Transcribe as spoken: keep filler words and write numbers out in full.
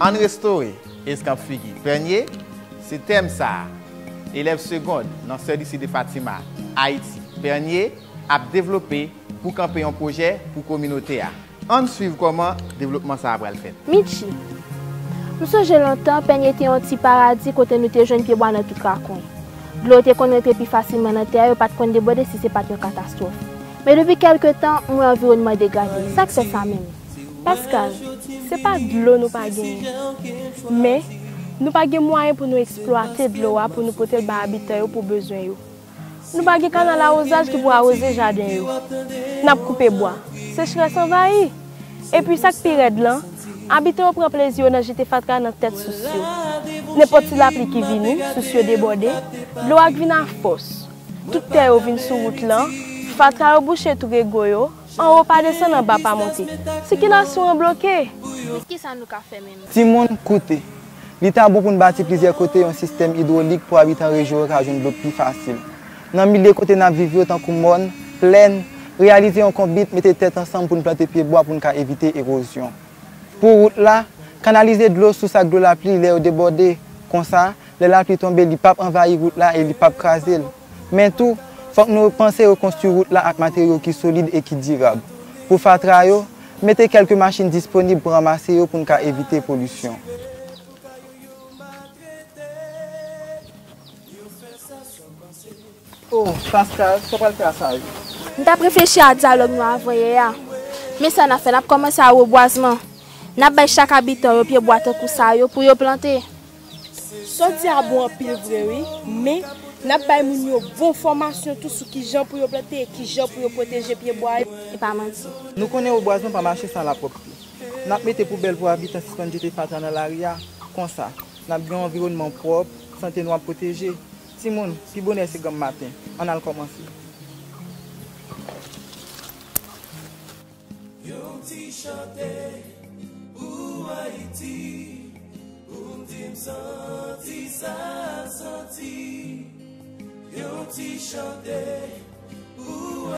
Ann restore eskanp figi Pènye, se tèm sa a elèv segond nan Sè Lisi de Fatima, Ayiti, Pènye, ap devlope pou kanpe yon pwojè pou kominote a. Ann swiv kòman devlopman sa a pral fèt. Mitchi. M sonje lontan, Pènye te yon ti paradi kote nou te jwenn pyebwa nan tout rakwen. Dlo te konn rantre pi fasilman nan tè a, yo pa t konn debòde si se pa t yon katastwòf. Men depi kèlke tan, m wè anviwònman an degrade. Sa k fè sa menm? Pascal, se pa dlo nou pa genyen, men nou pa gen mwayen pou nou eksplwate dlo a pou nou pote l bay abitan yo pou bezwen yo. Nou pa gen kanal awozaj ki pou awoze jaden yo. N ap koupe bwa. Sechrès anvayi. Epi sa k pi rèd lan, abitan yo pran plezi yo nan jete fatra nan tèt sous yo. Nenpòt ti lapli ki vini, sous yo debòde, dlo a k vin a fòs. Tout tè yo vin sou wout lan, fatra yo bouche tou rego yo, anwo pa desann, anba pa monte. Sikilasyon an bloke. Men kisa nou ka fè menm? Timoun, koute! Li ta bon pou n bati plizyè kote yon sistèm idwolik pou abitan rejyon yo ka jwenn dlo pi fasil. Nan milye kote n ap viv yo, tankou mòn, plèn, reyalize yon konbit, mete tèt ansanm pou n plante pyebwa pou n ka evite ewozyon. Pou wout la, kanalize dlo sous ak dlo lapli lè yo debòde. Konsa, lè lapli tonbe, li p ap anvayi wout la e li p ap kraze l. Men tou, fòk nou panse rekonstwi wout la ak materyo ki solid e ki dirab. Pou fatra yo, mete kèlke machin disponib pou ranmase yo pou n ka evite polisyon. Oh, Pascal, sa w pral fè a sa yo? M t ap reflechi a dyalòg nou avanyè a. Men sa n ap fè, n ap kòmanse a rebwazman. N ap bay chak abitan yo pyebwa tankou sa yo pou yo plante. Sa w di a bon anpil vre wi, men n ap bay moun yo bon fòmasyon tou sou kijan pou yo plante e kijan pou yo pwoteje pyebwa yo. E pa manti. Nou konnen rebwazman pa mache san lapwòpte. N ap mete poubèl pou abitan sispann jete fatra nan lari a. Konsa, n ap gen yon anviwònman pwòp, sante nou ap pwoteje. Timoun, pi bonè se granm maten. Ann al kòmanse. Yon ti chante pou Ayiti, pou m di m santi sa santi. Yon ti chante